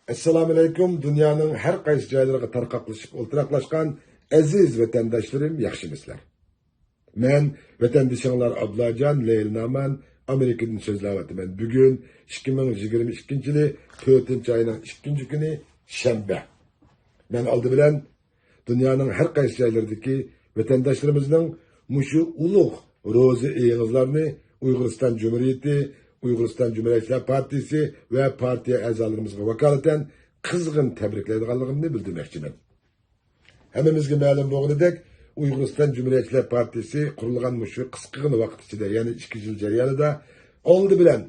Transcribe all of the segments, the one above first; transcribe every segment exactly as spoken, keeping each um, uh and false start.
ئەسسالامۇئەلەيكۇم، دۇنيانىڭ ھەر قايسى جايلىرىغا تارقاقلىشىپ ئولتۇراقلاشقان ئەزىز ۋەتەنداشلىرىم، ياخشىمۇسىلەر؟ مەن ۋەتەندىشىڭلار ئابلاجان، لەيلى نامان، ئامېرىكىدىن سۆزلەۋاتىمەن. بۈگۈن ئىككى مىڭ يىگىرمە ئىككىنچى يىلى تۆتىنچى ئاينىڭ ئىككىنچى كۈنى، شەنبە. مەن ئالدى بىلەن دۇنيانىڭ ھەر قايسى جايلىرىدىكى ۋەتەنداشلىرىمىزنىڭ مۇشۇ ئۇلۇغ روزا ئېيىڭىزلارنى ئۇيغۇرىستان جۇمھۇرىيىتى، ئۇيغۇرىستان جۇمھۇرىيەتچىلەر پارتىيىسى ۋە پارتىيە ئەزالىرىمىزغا ۋاكالىتەن قىزغىن تەبرىكلەيدىغانلىقىمنى بىلدۈرمەكچىمەن. ھەممىمىزگە مەلۇم بولغىنىدەك، ئۇيغۇرىستان جۇمھۇرىيەتچىلەر پارتىيىسى قۇرۇلغان مۇشۇ قىسقىغىنا ۋاقىت ئىچىدە، يەنى ئىككى يىل جەريانىدا ئالدى بىلەن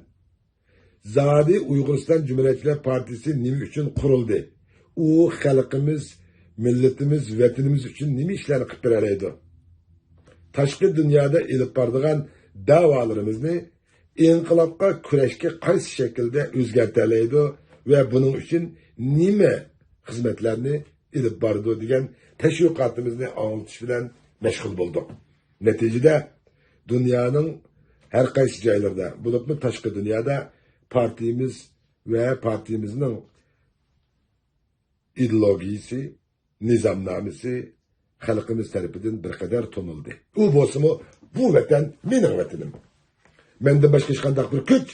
زادى ئۇيغۇرىستان جۇمھۇرىيەتچىلەر پارتىيىسى نېمە ئۈچۈن قۇرۇلدى؟ ئۇ خەلقىمىز، مىللىتىمىز، ۋەتىنىمىز ئۈچۈن نېمە ئىشلارنى قىلىپ بېرەلەيدۇ؟ تاشقى دۇنيادا ئېلىپ بارىدىغان دەۋالىرىمىزنى ئىنقىلابقا كۈرەشكە قايسى شەكىلدە ئۆزگەرتەلەيدۇ ۋە بۇنىڭ ئۈچۈن نېمە خىزمەتلەرنى ئېلىپ بارىدۇ دېگەن تەشۋىقاتىمىزنى ئاڭلىتىش بىلەن مەشغۇل بولدۇق. نەتىجىدە، دۇنيانىڭ ھەر قايسى جايلىرىدا، بولۇپمۇ تاشقى دۇنيادا پارتىيىمىز ۋە پارتىيىمىزنىڭ ئىدېئولوگىيىسى، نىزامنامىسى خەلقىمىز تەرىپىدىن بىر قەدەر تونۇلدى. ئۇ بولسىمۇ، بۇ ۋەتەن مېنىڭ ۋەتىنىم. مەندىن باشقا ھېچقانداق بىر كۈچ،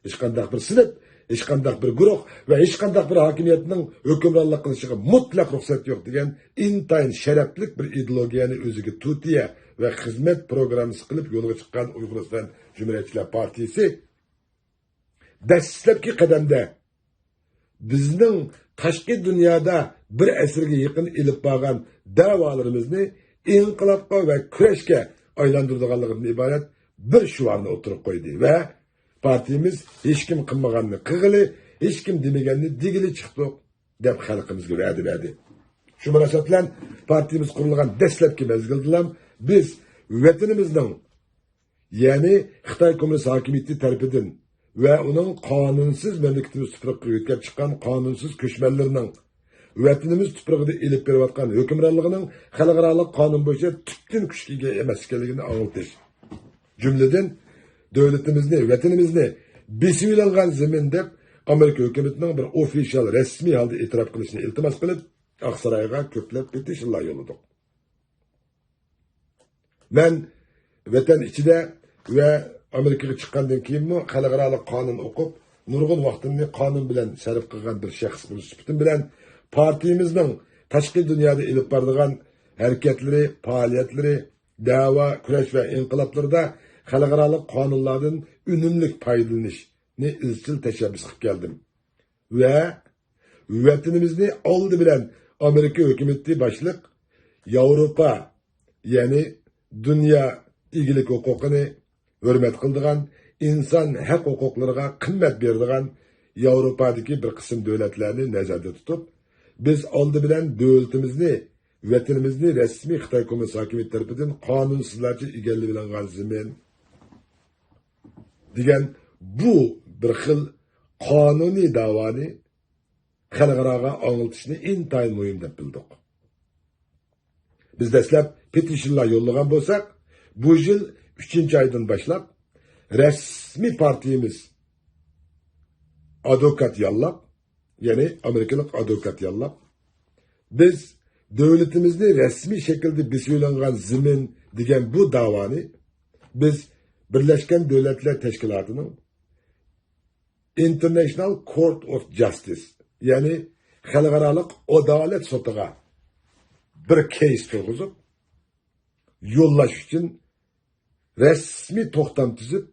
ھېچقانداق بىر سىنىپ، ھېچقانداق بىر گۇرۇھ ۋە ھېچقانداق بىر ھاكىمىيەتنىڭ ھۆكۈمرانلىق قىلىشىغا مۇتلەق رۇخسەت يوق دېگەن ئىنتايىن شەرەپلىك بىر ئىدېئولوگىيەنى ئۆزىگە تۇتىيە ۋە خىزمەت پروگراممىسى قىلىپ يولغا چىققان ئۇيغۇرىستان جۇمھۇرىيەتچىلەر پارتىيىسى دەسلەپكى قەدەمدە بىزنىڭ تاشقى دۇنيادا بىر ئەسىرگە يېقىن ئېلىپ بارغان دەۋالىرىمىزنى ئىنقىلابقا ۋە كۈرەشكە ئايلاندۇرىدىغانلىقىدىن ئىبارەت بىر شوئارنى ئوتتۇرىغا قويدى ۋە پارتىيىمىز «ھېچكىم قىلمىغاننى قىلغىلى، ھېچكىم دېمىگەننى دېگىلى چىقتۇق» دەپ خەلقىمىزگە ۋەدە بەردى. شۇ مۇناسىۋەت بىلەن پارتىيىمىز قۇرۇلغان دەسلەپكى مەزگىلدىلا بىز ۋەتىنىمىزنىڭ، يەنى خىتاي كوممۇنىست ھاكىمىيىتى تەرىپىدىن ۋە ئۇنىڭ قانۇنسىز مەملىكىتىمىز تۇپرىقىغا يۆتكەپ چىققان قانۇنسىز كۆچمەنلىرىنىڭ ۋەتىنىمىز تۇپرىقىدا ئېلىپ بېرىۋاتقان ھۆكۈمرانلىقىنىڭ خەلقئارالىق قانۇن بويىچە تۈپتىن كۈچكە ئىگە ئەمەس ئىكەنلىكىنى ئاڭلىتىش. جۈملىدىن، دۆلىتىمىزنى، ۋەتىنىمىزنى بېسىۋېلىنغان زېمىن دەپ ئامېرىكا ھۆكۈمىتىنىڭ بىر ئوفىشال رەسمىي ھالدا ئېتىراپ قىلىشىنى ئىلتىماس قىلىپ، ئاقسارايغا كۆپلەپ پېتىشنلار يوللىدۇق. مەن ۋەتەن ئىچىدە ۋە ئامېرىكىغا چىققاندىن كېيىنمۇ خەلقئارالىق قانۇن ئوقۇپ، نۇرغۇن ۋاقتىمنى قانۇن بىلەن سەرپ قىلغان بىر شەخس بولۇش سۈپىتىم بىلەن، پارتىيىمىزنىڭ تاشقى دۇنيادا ئېلىپ بارىدىغان ھەرىكەتلىرى، پائالىيەتلىرى، دەۋا، كۈرەش ۋە ئىنقىلابلىرىدا خەلقئارالىق قانۇنلاردىن ئۈنۈملۈك پايدىلىنىشنى ئىزچىل تەشەببۇس قىلىپ كەلدىم. ۋە ۋەتىنىمىزنى ئالدى بىلەن ئامېرىكا ھۆكۈمىتى باشلىق ياۋروپا، يەنى دۇنيا ئىگىلىك ھوقۇقىنى ھۆرمەت قىلىدىغان، ئىنسان ھەق ھوقۇقلىرىغا قىممەت بېرىدىغان ياۋروپادىكى بىر قىسىم دۆلەتلەرنى نەزەردە تۇتۇپ، بىز ئالدى بىلەن دۆلىتىمىزنى، ۋەتىنىمىزنى رەسمىي خىتاي كوممۇنىست ھاكىمىيىتى تەرىپىدىن قانۇنسىزلارچە ئىگىلىۋېلىنغان زېمىن دېگەن بۇ بىر خىل قانۇنىي داۋانى خەلقئاراغا ئاڭلىتىشنى ئىنتايىن مۇھىم دەپ بىلدۇق. بىز دەسلەپ پېتىشنلار يوللىغان بولساق، بۇ يىل ئۈچىنچى ئايدىن باشلاپ رەسمىي پارتىيىمىز ئادۋوكات ياللاپ، يەنى ئامېرىكىلىق ئادۋوكات ياللاپ، بىز دۆلىتىمىزنى رەسمىي شەكىلدە بېسىۋېلىنغان زېمىن دېگەن بۇ داۋانى بىز بىرلەشكەن دۆلەتلەر تەشكىلاتىنىڭ International Court of Justice، يەنى خەلقئارالىق ئادالەت سوتىغا بىر كەيس تۇرغۇزۇپ، يوللاش ئۈچۈن رەسمىي توختام تۈزۈپ،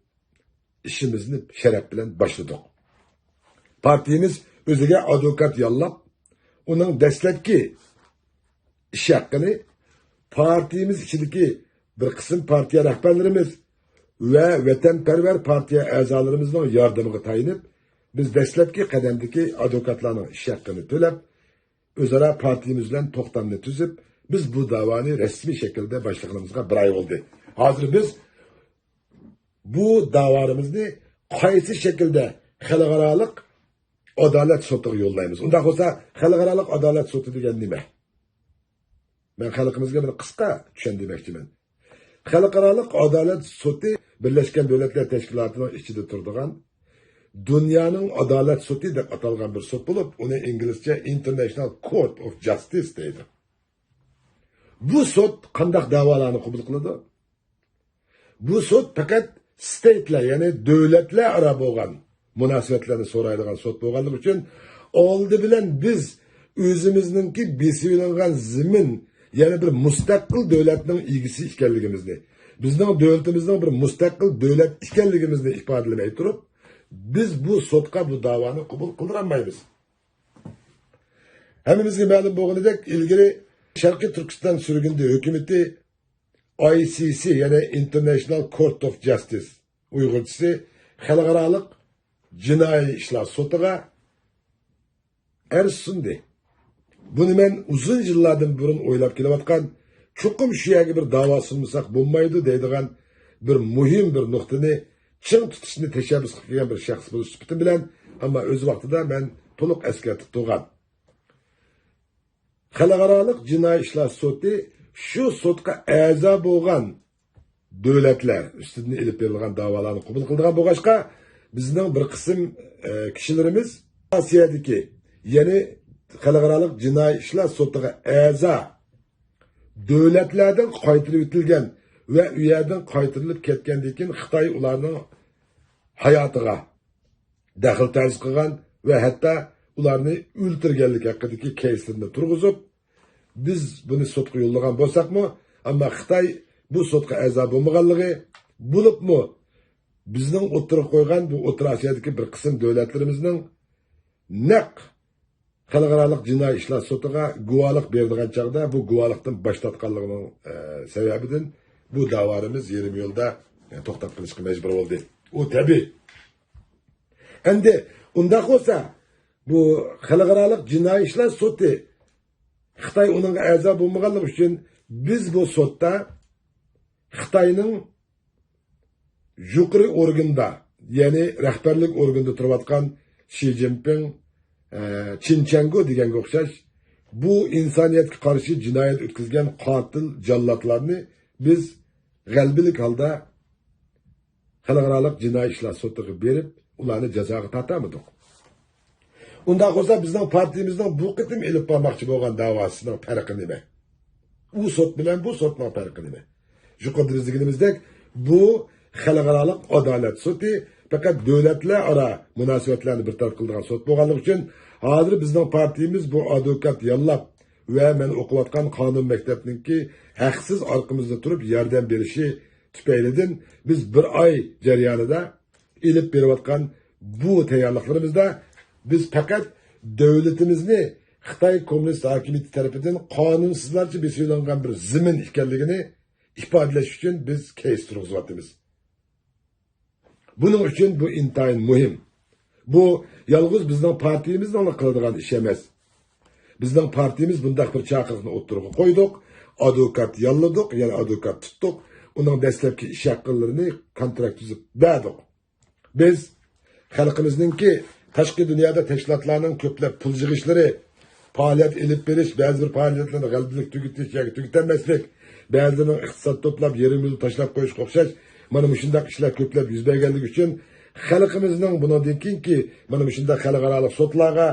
ئىشىمىزنى شەرەپ بىلەن باشلىدۇق. پارتىيىمىز ئۆزىگە ئادۋوكات ياللاپ، ئۇنىڭ دەسلەپكى ئىش ھەققىنى پارتىيىمىز ئىچىدىكى بىر قىسىم پارتىيە رەھبەرلىرىمىز ۋە ۋەتەنپەرۋەر پارتىيە ئەزالىرىمىزنىڭ ياردىمىگە تايىنىپ، بىز دەسلەپكى قەدەمدىكى ئادۋوكاتلارنىڭ ئىش ھەققىنى تۆلەپ، ئۆزئارا پارتىيىمىز بىلەن توختامنى تۈزۈپ، بىز بۇ داۋانى رەسمىي شەكىلدە باشلىغىنىمىزغا بىر ئاي بولدى. ھازىر بىز بۇ داۋالىرىمىزنى قايسى شەكىلدە خەلقئارالىق ئادالەت سوتىغا يوللايمىز؟ ئۇنداق بولسا، خەلقئارالىق ئادالەت سوتى دېگەن نېمە؟ مەن خەلقىمىزگە بىر قىسقا چۈشەندۈرمەكچىمەن. خەلقئارالىق ئادالەت سوتى بىرلەشكەن دۆلەتلەر تەشكىلاتىنىڭ ئىچىدە تۇرىدىغان دۇنيانىڭ ئادالەت سوتى دەپ ئاتالغان بىر سوت بولۇپ، ئۇنى ئىنگلىزچە International Court of Justice دەيدۇ. بۇ سوت قانداق دەۋالارنى قوبۇل قىلىدۇ؟ بۇ سوت پەقەت ستېيتلەر، يەنى دۆلەتلەر ئارا بولغان مۇناسىۋەتلەرنى سورايدىغان سوت بولغانلىقى ئۈچۈن، ئالدى بىلەن بىز ئۆزىمىزنىڭكى بېسىۋېلىنغان زېمىن، يەنى بىر مۇستەقىل دۆلەتنىڭ ئىگىسى ئىكەنلىكىمىزنى، بىزنىڭ دۆلىتىمىزنىڭ بىر مۇستەقىل دۆلەت ئىكەنلىكىمىزنى ئىپادىلىمەي تۇرۇپ، بىز بۇ سوتقا بۇ داۋانى قوبۇل قىلدۇرالمايمىز. ھەممىمىزگە مەلۇم بولغىنىدەك، ئىلگىرى شەرقىي تۈركىستان سۈرگۈندە ھۆكۈمىتى I C C، يەنى International Court of Justice، ئۇيغۇرچىسى خەلقئارالىق جىنايى ئىشلار سوتىغا ئەرز سۇندى. بۇنى مەن ئۇزۇن يىللاردىن بۇرۇن ئويلاپ كېلىۋاتقان، چوقۇم شۇ يەرگە بىر داۋا سۇنمىساق بولمايدۇ دەيدىغان بىر مۇھىم بىر نۇقتىنى چىڭ تۇتۇشنى تەشەببۇس قىلىپ كەلگەن بىر شەخس بولۇش سۈپىتىم بىلەن، ئەمما ئۆز ۋاقتىدا مەن تولۇق ئەسكەرتىپ تۇرغان. خەلقئارالىق جىنايى ئىشلار سوتى شۇ سوتقا ئەزا بولغان دۆلەتلەر ئۈستىدىن ئېلىپ بېرىلغان داۋالارنى قوبۇل قىلىدىغان بولغاچقا، بىزنىڭ بىر قىسىم، ئە، كىشىلىرىمىز ئاسىيادىكى، يەنى خەلقئارالىق جىنايى ئىشلار سوتىغا ئەزا دۆلەتلەردىن قايتۇرۇۋېتىلگەن ۋە ئۇ يەردىن قايتۇرۇلۇپ كەتكەندىن كېيىن خىتاي ئۇلارنىڭ ھاياتىغا دەخلى تەرۇز قىلغان ۋە ھەتتا ئۇلارنى ئۆلتۈرگەنلىك ھەققىدىكى كەيسلىرىنى تۇرغۇزۇپ، بىز بۇنى سوتقا يوللىغان بولساقمۇ، ئەمما خىتاي بۇ سوتقا ئەزا بولمىغانلىقى، بولۇپمۇ بىزنىڭ ئوتتۇرىغا قويغان بۇ ئوتتۇرا ئاسىيادىكى بىر قىسىم دۆلەتلىرىمىزنىڭ نەق خەلقئارالىق جىنايى ئىشلار سوتىغا گۇۋاھلىق بېرىدىغان چاغدا بۇ گۇۋاھلىقتىن باش تارتقانلىقىنىڭ، ئە، سەۋەبىدىن بۇ داۋالىرىمىز يېرىم يولدا، ئە، توختاپ قېلىشقا مەجبۇر بولدى. ئۇ تەبىئىي. ئەمدى ئۇنداق بولسا، بۇ خەلقئارالىق جىنايى ئىشلار سوتى، خىتاي ئۇنىڭغا ئەزا بولمىغانلىقى ئۈچۈن بىز بۇ سوتتا خىتاينىڭ يۇقىرى ئورگىندا، يەنى رەھبەرلىك ئورگىنىدا تۇرۇۋاتقان شى جىنپىڭ، ئە، چىن چيەنگو دېگەنگە ئوخشاش، بۇ ئىنسانىيەتكە قارشى جىنايەت ئۆتكۈزگەن قاتىل جاللاتلارنى بىز غەلىبىلىك ھالدا خەلقئارالىق جىنايى ئىشلار سوتىغا بېرىپ، ئۇلارنى جازاغا تارتالمىدۇق. ئۇنداق بولسا، بىزنىڭ پارتىيىمىزنىڭ بۇ قېتىم ئېلىپ بارماقچى بولغان داۋاسىنىڭ پەرقى نېمە؟ ئۇ سوت بىلەن بۇ سوتنىڭ پەرقى نېمە؟ يۇقىرىدا بىز دېگىنىمىزدەك، بۇ خەلقئارالىق ئادالەت سوتى پەقەت دۆلەتلەر ئارا مۇناسىۋەتلەرنى بىر تەرەپ قىلىدىغان سوت بولغانلىقى ئۈچۈن، ھازىر بىزنىڭ پارتىيىمىز بۇ ئادۋوكات ياللاپ ۋە مەن ئوقۇۋاتقان قانۇن مەكتەپنىڭكى ھەقسىز ئارقىمىزدا تۇرۇپ ياردەم بېرىشى تۈپەيلىدىن، بىز بىر ئاي جەريانىدا ئېلىپ بېرىۋاتقان بۇ تەييارلىقلىرىمىزدا بىز پەقەت دۆلىتىمىزنى خىتاي كوممۇنىست ھاكىمىيىتى تەرىپىدىن قانۇنسىزلارچە بېسىۋېلىنغان بىر زېمىن ئىكەنلىكىنى ئىپادىلەش ئۈچۈن بىز كەيس تۇرغۇزۇۋاتىمىز. بۇنىڭ ئۈچۈن بۇ ئىنتايىن مۇھىم. بۇ يالغۇز بىزنىڭ پارتىيىمىزنىڭلا قىلىدىغان ئىشى ئەمەس. بىزنىڭ پارتىيىمىز بۇنداق بىر چاقىرىقنى ئوتتۇرىغا قويدۇق، ئادۋوكات ياللىدۇق، يەنە ئادۋوكات تۇتتۇق، ئۇنىڭ دەسلەپكى ئىش ھەقلىرىنى كونتراكت تۈزۈپ بەردۇق. بىز خەلقىمىزنىڭكى تاشقى دۇنيادا تەشكىلاتلارنىڭ كۆپلەپ پۇل يىغىشلىرى، پائالىيەت ئېلىپ بېرىش، بەزى بىر پائالىيەتلەرنى غەلىبىلىك تۈگىتىش ياكى تۈگىتەلمەسلىك، بەزىلىرىنىڭ ئىقتىساد توپلاپ، يېرىم يولدا تاشلاپ قويۇشقا ئوخشاش، مانا مۇشۇنداق ئىشلار كۆپلەپ يۈز بەرگەنلىكى ئۈچۈن، خەلقىمىزنىڭ بۇنىڭدىن كېيىنكى مانا مۇشۇنداق خەلقئارالىق سوتلارغا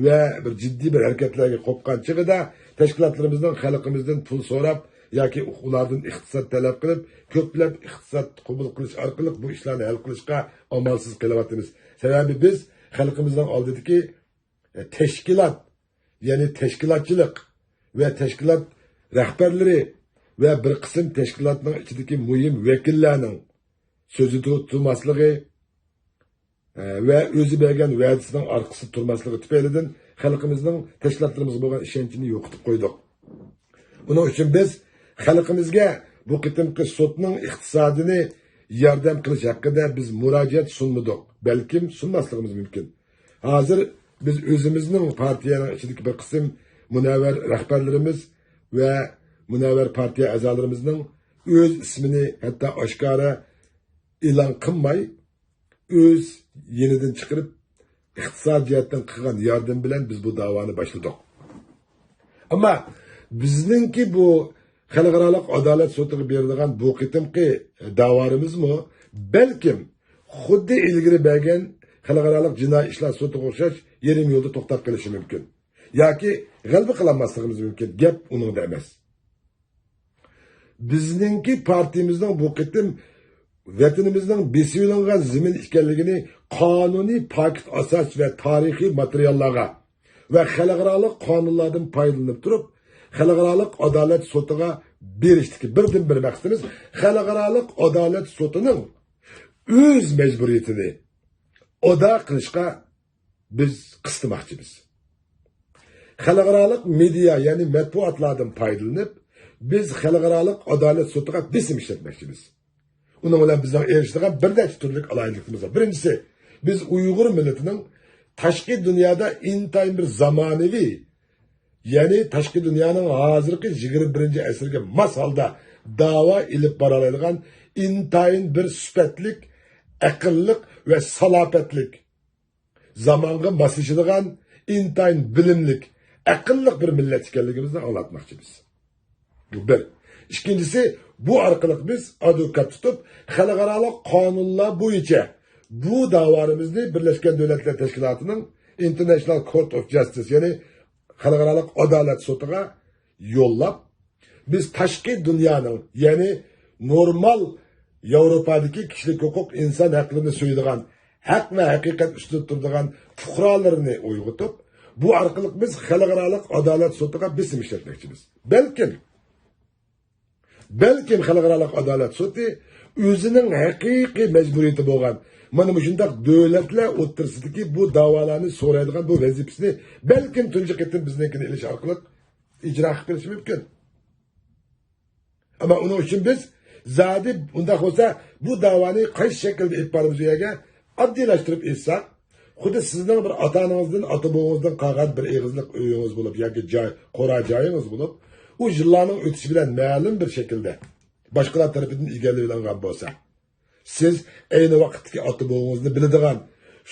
ۋە بىر جىددىي بىر ھەرىكەتلەرگە قوپقان چېغىدا، تەشكىلاتلىرىمىزنىڭ خەلقىمىزدىن پۇل سوراپ ياكى ئۇلاردىن ئىقتىساد تەلەپ قىلىپ، كۆپلەپ ئىقتىساد قوبۇل قىلىش ئارقىلىق بۇ ئىشلارنى ھەل قىلىشقا ئامالسىز قېلىۋاتىمىز. سەۋەبى بىز خەلقىمىزنىڭ ئالدىدىكى، ئە، تەشكىلات، يەنى تەشكىلاتچىلىق ۋە تەشكىلات رەھبەرلىرى ۋە بىر قىسىم تەشكىلاتنىڭ ئىچىدىكى مۇھىم ۋەكىللەرنىڭ سۆزىدە تۇرماسلىقى، ئە، ۋە ئۆزى بەرگەن ۋەدىسىنىڭ ئارقىسىدا تۇرماسلىقى تۈپەيلىدىن خەلقىمىزنىڭ تەشكىلاتلىرىمىزغا بولغان ئىشەنچىنى يوقىتىپ قويدۇق. بۇنىڭ ئۈچۈن بىز خەلقىمىزگە بۇ قېتىمقى سوتنىڭ ئىقتىسادىنى ياردەم قىلىش ھەققىدە بىز مۇراجىئەت سۇنمىدۇق، بەلكىم سۇنماسلىقىمىز مۇمكىن. ھازىر بىز ئۆزىمىزنىڭ پارتىيەنىڭ ئىچىدىكى بىر قىسىم مۇنەۋۋەر رەھبەرلىرىمىز ۋە مۇنەۋۋەر پارتىيە ئەزالىرىمىزنىڭ ئۆز ئىسمىنى ھەتتا ئاشكارا ئېلان قىلماي، ئۆز يېنىدىن چىقىرىپ، ئىقتىسادىي جەھەتتىن قىلغان ياردىمى بىلەن بىز بۇ داۋانى باشلىدۇق. ئەمما بىزنىڭكى بۇ خەلقئارالىق ئادالەت سوتىغا بېرىدىغان بۇ قېتىمقى داۋالىرىمىزمۇ بەلكىم خۇددى ئىلگىرى بەرگەن خەلقئارالىق جىنايى ئىشلار سوتىغا ئوخشاش يېرىم يولدا توختاپ قېلىشى مۇمكىن. ياكى غەلىبە قىلالماسلىقىمىز مۇمكىن. گەپ ئۇنىڭدا ئەمەس. بىزنىڭكى پارتىيىمىزنىڭ بۇ قېتىم ۋەتىنىمىزنىڭ بېسىۋېلىنغان زېمىن ئىكەنلىكىنى قانۇنىي پاكىت ئاساس ۋە تارىخىي ماتېرىياللارغا ۋە خەلقئارالىق قانۇنلاردىن پايدىلىنىپ تۇرۇپ، خەلقئارالىق ئادالەت سوتىغا بېرىشتىكى بىردىنبىر مەقسىتىمىز خەلقئارالىق ئادالەت سوتىنىڭ ئۆز مەجبۇرىيىتىنى ئادا قىلىشقا بىز قىستىماقچىمىز. خەلقئارالىق مېدىيا، يەنى مەتبۇئاتلاردىن پايدىلىنىپ، بىز خەلقئارالىق ئادالەت سوتىغا بېسىم ئىشلەتمەكچىمىز. ئۇنىڭ بىلەن بىزنىڭ ئېرىشىدىغان بىر نەچچە تۈرلۈك ئالاھىدىلىكىمىز بار. بىرىنچىسى، بىز ئۇيغۇر مىللىتىنىڭ تاشقى دۇنيادا ئىنتايىن بىر زامانىۋى، يەنى تاشقى دۇنيانىڭ ھازىرقى يىگىرمە بىرىنچى ئەسىرگە ماس ھالدا داۋا ئېلىپ بارالايدىغان ئىنتايىن بىر سۈپەتلىك، ئەقىللىق ۋە سالاپەتلىك، زامانغا ماسلىشىدىغان، ئىنتايىن بىلىملىك، ئەقىللىق بىر مىللەت ئىكەنلىكىمىزنى ئاڭلاتماقچىمىز. بۇ بىر. ئىككىنچىسى، بۇ ئارقىلىق بىز ئادۋوكات تۇتۇپ، خەلقئارالىق قانۇنلار بويىچە بۇ داۋالىرىمىزنى بىرلەشكەن دۆلەتلەر تەشكىلاتىنىڭ International Court of Justice، يەنى خەلقئارالىق ئادالەت سوتىغا يوللاپ، بىز تاشقى دۇنيانىڭ، يەنى نورمال ياۋروپادىكى كىشىلىك ھوقۇق، ئىنسان ھەقلىرىنى سۆيىدىغان، ھەق ۋە ھەقىقەت ئۈستىدە تۇرىدىغان پۇقرالىرىنى ئويغىتىپ، بۇ ئارقىلىق بىز خەلقئارالىق ئادالەت سوتىغا بېسىم ئىشلەتمەكچىمىز. بەلكىم، بەلكىم خەلقئارالىق ئادالەت سوتى ئۆزىنىڭ ھەقىقىي مەجبۇرىيىتى بولغان، مانا مۇشۇنداق دۆلەتلەر ئوتتۇرىسىدىكى بۇ داۋالارنى سورايدىغان بۇ ۋەزىپىسىنى بەلكىم تۇنجى قېتىم بىزنىڭكىنى ئېلىش ئارقىلىق ئىجرا قىلىپ بېرىشى مۇمكىن. ئەمما ئۇنىڭ ئۈچۈن بىز زادى ئۇنداق بولسا، بۇ داۋانى قايسى شەكىلدە ئېلىپ بارىمىز ئۇ يەرگە؟ ئاددىيلاشتۇرۇپ ئېيتساق، خۇددى سىزنىڭ بىر ئاتا-ئانىڭىزدىن، ئاتا-بوۋىڭىزدىن قالغان بىر ئېغىزلىق ئۆيىڭىز بولۇپ ياكى جاي، قورا جايىڭىز بولۇپ، ئۇ يىللارنىڭ ئۆتۈشى بىلەن مەلۇم بىر شەكىلدە باشقىلار تەرىپىدىن ئىگىلىۋېلىنغان بولسا، سىز ئەينى ۋاقىتتىكى ئاتا-بوۋىڭىزنى بىلىدىغان،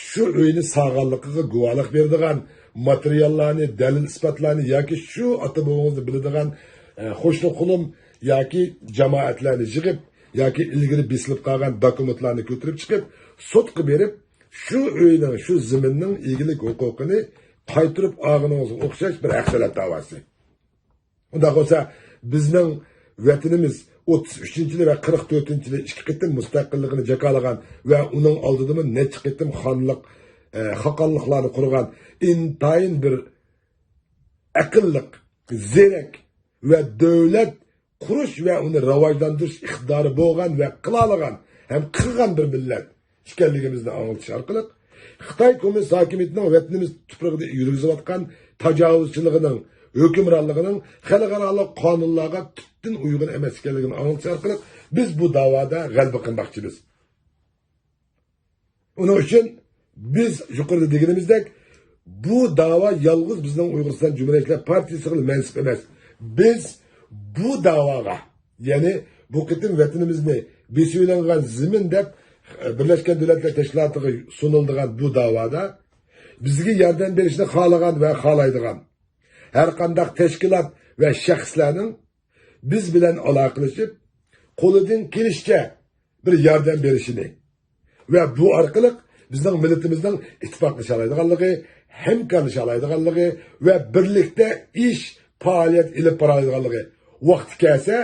شۇ ئۆينى سالغانلىقىغا گۇۋاھلىق بېرىدىغان ماتېرىياللارنى، دەلىل-ئىسپاتلارنى ياكى شۇ ئاتا-بوۋىڭىزنى بىلىدىغان، ئە، قوشنا-قولۇم ياكى جامائەتلەرنى يىغىپ، ياكى ئىلگىرى بېسىلىپ قالغان دوكۇمېنتلارنى كۆتۈرۈپ چىقىپ، سوتقا بېرىپ، شۇ ئۆينىڭ، شۇ زېمىننىڭ ئىگىلىك ھوقۇقىنى قايتۇرۇپ ئالغىنىڭىزغا ئوخشاش بىر ھەق-تەلەپ داۋاسى. ئۇنداق بولسا، بىزنىڭ ۋەتىنىمىز ئوتتۇز ئۈچىنچى يىلى ۋە قىرىق تۆتىنچى يىلى ئىككى قېتىم مۇستەقىللىقىنى جاكارلىغان ۋە ئۇنىڭ ئالدىدىمۇ نەچچە قېتىم خانلىق، ئە، خاقانلىقلارنى قۇرغان ئىنتايىن بىر ئەقىللىق، زېرەك ۋە دۆلەت قۇرۇش ۋە ئۇنى راۋاجلاندۇرۇش ئىقتىدارى بولغان ۋە قىلالىغان ھەم قىلغان بىر مىللەت ئىكەنلىكىمىزنى ئاڭلىتىش ئارقىلىق، خىتاي كوممۇنىست ھاكىمىيىتىنىڭ ۋەتىنىمىز تۇپرىقىدا يۈرگۈزۈۋاتقان تاجاۋۇزچىلىقىنىڭ، ھۆكۈمرانلىقىنىڭ خەلقئارالىق قانۇنلارغا تۈپتىن ئۇيغۇن ئەمەس ئىكەنلىكىنى ئاڭلىتىش ئارقىلىق، بىز بۇ داۋادا غەلىبە قىلماقچىمىز. ئۇنىڭ ئۈچۈن بىز يۇقىرىدا دېگىنىمىزدەك، بۇ داۋا يالغۇز بىزنىڭ ئۇيغۇرىستان جۇمھۇرىيەتچىلەر پارتىيىسىغىلا مەنسۇپ ئەمەس. بىز بۇ داۋاغا، يەنى بۇ قېتىم ۋەتىنىمىزنى بېسىۋېلىنغان زېمىن دەپ، بىرلەشكەن دۆلەتلەر تەشكىلاتىغا سۇنۇلىدىغان بۇ داۋادا بىزگە ياردەم بېرىشنى خالىغان ۋە خالايدىغان ھەر قانداق تەشكىلات ۋە شەخسلەرنىڭ بىز بىلەن ئالاقىلىشىپ، قولىدىن كېلىشىچە بىر ياردەم بېرىشىنى ۋە بۇ ئارقىلىق بىزنىڭ مىللىتىمىزنىڭ ئىتتىپاقلىشالايدىغانلىقى، ھەمكارلىشالايدىغانلىقى ۋە بىرلىكتە ئىش، پائالىيەت ئېلىپ بارالايدىغانلىقى، ۋاقتى كەلسە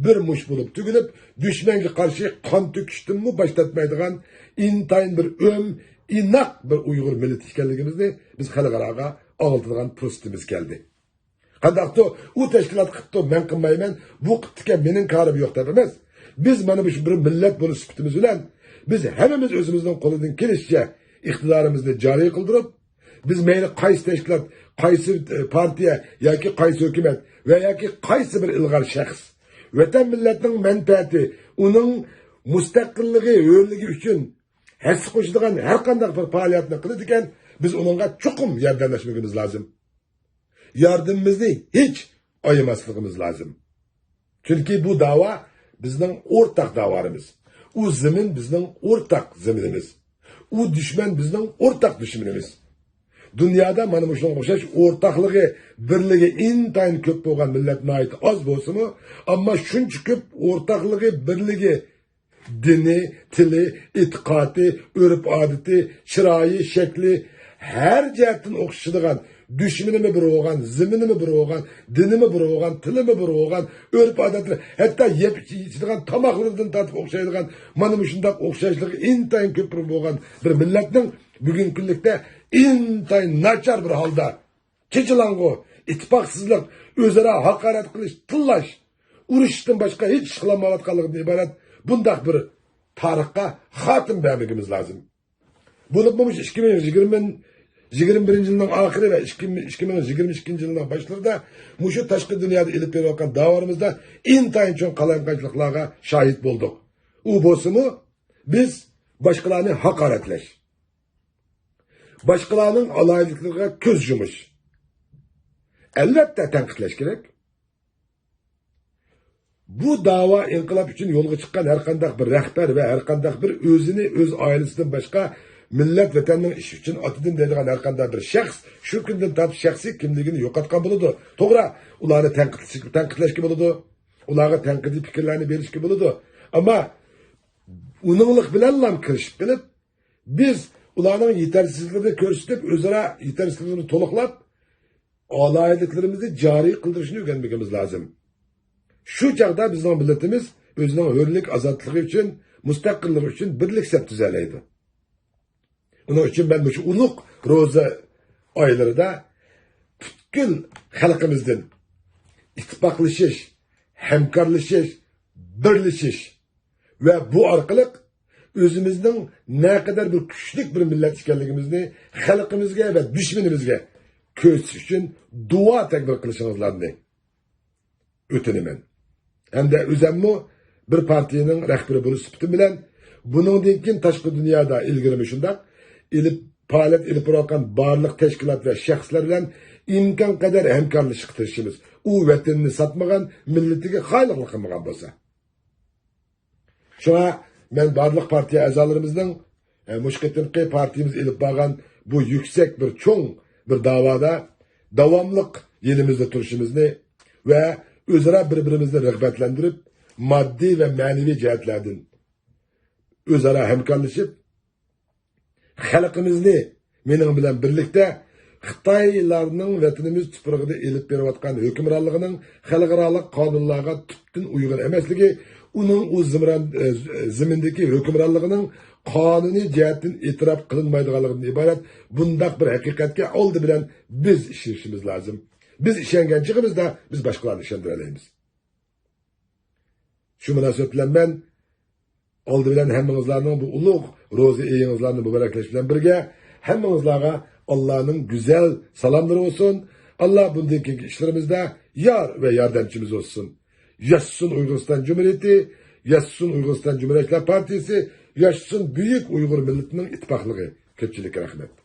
بىر مۇش بولۇپ تۈگۈلۈپ، دۈشمەنگە قارشى قان تۆكۈشتىنمۇ باش تارتمايدىغان ئىنتايىن بىر ئۆم، ئىناق بىر ئۇيغۇر مىللىتى ئىكەنلىكىمىزنى بىز خەلقئاراغا ئاڭلىتىدىغان پۇرسىتىمىز كەلدى. قانداقتۇ، ئۇ تەشكىلات قىپتۇ، مەن قىلمايمەن، بۇ قىپتىكەن، مېنىڭ كارىم يوق دەپ ئەمەس. بىز مانا مۇشۇ بىر مىللەت بولۇش سۈپىتىمىز بىلەن، بىز ھەممىمىز ئۆزىمىزنىڭ قولىدىن كېلىشىچە ئىقتىدارىمىزنى جارى قىلدۇرۇپ، بىز مەيلى قايسى تەشكىلات، قايسى، ئە، پارتىيە ياكى قايسى ھۆكۈمەت ۋە ياكى قايسى بىر ئىلغار شەخس ۋەتەن مىللەتنىڭ مەنپەئەتى، ئۇنىڭ مۇستەقىللىقى، ھۆرلۈكى ئۈچۈن ھەسسە قوشىدىغان ھەر قانداق بىر پائالىيەتنى قىلىدىكەن، بىز ئۇنىڭغا چوقۇم ياردەملەشمىكىمىز لازىم. ياردىمىمىزنى ھېچ ئايىماسلىقىمىز لازىم. چۈنكى بۇ داۋا بىزنىڭ ئورتاق داۋالىرىمىز. ئۇ زېمىن بىزنىڭ ئورتاق زېمىنىمىز. ئۇ دۈشمەن بىزنىڭ ئورتاق دۈشمىنىمىز. دۇنيادا مانا مۇشۇنىڭغا ئوخشاش ئورتاقلىقى، بىرلىكى ئىنتايىن كۆپ بولغان مىللەت ناھايىتى ئاز بولسىمۇ، ئەمما شۇنچە كۆپ ئورتاقلىقى، بىرلىكى، دىنى، تىلى، ئېتىقادى، ئۆرپ-ئادىتى، چىرايى، شەكلى، ھەر جەھەتتىن ئوخشىشىدىغان، دۈشمىنىمۇ بىر بولغان، زېمىنىمۇ بىر بولغان، دىنىمۇ بىر بولغان، تىلىمۇ بىر بولغان، ئۆرپ-ئادەتلىرى، ھەتتا يەپ ئىچىدىغان تاماقلىرىدىن تارتىپ ئوخشايدىغان، مانا مۇشۇنداق ئوخشاشلىقى ئىنتايىن كۆپ بىر بولغان بىر مىللەتنىڭ بۈگۈنكى كۈنلۈكتە ئىنتايىن ناچار بىر ھالدا، چېچىلاڭغۇ، ئىتتىپاقسىزلىق، ئۆزئارا ھاقارەت قىلىش، تىللاش، ئۇرۇشتىن باشقا ھېچ ئىش قىلالمايۋاتقانلىقىدىن ئىبارەت بۇنداق بىر تارىخقا خاتىمە بەرمىكىمىز لازىم. بولۇپمۇ مۇشۇ ئىككى مىڭ يىگىرمە، يىگىرمە بىرىنچى يىلنىڭ ئاخىرى ۋە ئىككى مىڭ يىگىرمە ئىككىنچى يىلنىڭ باشلىرىدا مۇشۇ تاشقى دۇنيادا ئېلىپ بېرىۋاتقان داۋالىرىمىزدا ئىنتايىن چوڭ قالايمىقانچىلىقلارغا شاھىت بولدۇق. ئۇ بولسىمۇ، بىز باشقىلارنى ھاقارەتلەش، باشقىلارنىڭ ئالاھىدىلىكلىرىگە كۆز يۇمۇش. ئەلۋەتتە، تەنقىدلەش كېرەك. بۇ داۋا، ئىنقىلاب ئۈچۈن يولغا چىققان ھەرقانداق بىر رەھبەر ۋە ھەرقانداق بىر ئۆزىنى، ئۆز ئائىلىسىدىن باشقا مىللەت، ۋەتەننىڭ ئىشى ئۈچۈن ئاتىدىم دەيدىغان ھەرقانداق بىر شەخس شۇ كۈندىن تارتىپ شەخسىي كىملىكىنى يوقاتقان بولىدۇ. توغرا، ئۇلارنى تەنقىدلىشىش، تەنقىدلەشكە بولىدۇ. ئۇلارغا تەنقىدىي پىكىرلەرنى بېرىشكە بولىدۇ. ئەمما ئۇنىڭلىق بىلەنلا كىرىشىپ قېلىپ، بىز ئۇلارنىڭ يېتەرسىزلىكلىرىنى كۆرسىتىپ، ئۆزئارا يېتەرسىزلىكلىرىنى تولۇقلاپ، ئالاھىدىلىكلىرىمىزنى جارى قىلدۇرۇشنى ئۆگەنمىكىمىز لازىم. شۇ چاغدا بىزنىڭ مىللىتىمىز ئۆزىنىڭ ھۆرلۈك ئازادلىقى ئۈچۈن، مۇستەقىللىقى ئۈچۈن بىرلىك سەپ تۈزەلەيدۇ. ئۇنىڭ ئۈچۈن مەن مۇشۇ ئۇلۇغ روزا ئايلىرىدا پۈتكۈل خەلقىمىزدىن ئىتتىپاقلىشىش، ھەمكارلىشىش، بىرلىشىش ۋە بۇ ئارقىلىق ئۆزىمىزنىڭ نەقەدەر بىر كۈچلۈك بىر مىللەت ئىكەنلىكىمىزنى خەلقىمىزگە ۋە دۈشمىنىمىزگە كۆرسىتىش ئۈچۈن دۇئا تەكبىر قىلىشىڭىزلارنى ئۆتۈنىمەن. ھەمدە ئۆزەممۇ بىر پارتىيىنىڭ رەھبىرى بولۇش سۈپىتىم بىلەن، بۇنىڭدىن كېيىن تاشقى دۇنيادا ئىلگىرىمۇ شۇنداق ئېلىپ، پائالىيەت ئېلىپ بارىۋاتقان بارلىق تەشكىلات ۋە شەخسلەر بىلەن ئىمكان قەدەر ھەمكارلىشىشقا تىرىشىمىز. ئۇ ۋەتىنىنى ساتمىغان، مىللىتىگە خائىنلىق قىلمىغان بولسا. شۇڭا مەن بارلىق پارتىيە ئەزالىرىمىزنىڭ، ئە، مۇشۇ قېتىمقى پارتىيىمىز ئېلىپ بارغان بۇ يۈكسەك بىر چوڭ بىر داۋادا داۋاملىق يېنىمىزدا تۇرۇشىمىزنى ۋە ئۆزئارا بىر-بىرىمىزنى رىغبەتلەندۈرۈپ، ماددىي ۋە مەنىۋى جەھەتلەردىن ئۆزئارا ھەمكارلىشىپ، خەلقىمىزنى مېنىڭ بىلەن بىرلىكتە خىتايلارنىڭ ۋەتىنىمىز تۇپرىقىدا ئېلىپ بېرىۋاتقان ھۆكۈمرانلىقىنىڭ خەلقئارالىق قانۇنلارغا تۈپتىن ئۇيغۇن ئەمەسلىكى، ئۇنىڭ ئۇ زىمران-، ئە، زېمىندىكى ھۆكۈمرانلىقىنىڭ قانۇنىي جەھەتتىن ئېتىراپ قىلىنمايدىغانلىقىدىن ئىبارەت بۇنداق بىر ھەقىقەتكە ئالدى بىلەن بىز ئىشىنىشىمىز لازىم. بىز ئىشەنگەن چېغىمىزدا بىز باشقىلارنى ئىشەندۈرەلەيمىز. شۇ مۇناسىۋەت بىلەن مەن ئالدى بىلەن ھەممىڭىزلارنىڭ بۇ ئۇلۇغ روزا ئېيىڭىزلارنى مۇبارەكلەش بىلەن بىرگە، ھەممىڭىزلارغا ئاللانىڭ گۈزەل سالاملىرى بولسۇن. ئاللا بۇندىن كېيىنكى ئىشلىرىمىزدا يار ۋە ياردەمچىمىز بولسۇن. ياشىسۇن ئۇيغۇرىستان جۇمھۇرىيىتى، ياشىسۇن ئۇيغۇرىستان جۇمھۇرىيەتچىلەر پارتىيىسى، ياشىسۇن بۈيۈك ئۇيغۇر مىللىتىنىڭ ئىتتىپاقلىقى. كۆپچىلىككە رەھمەت.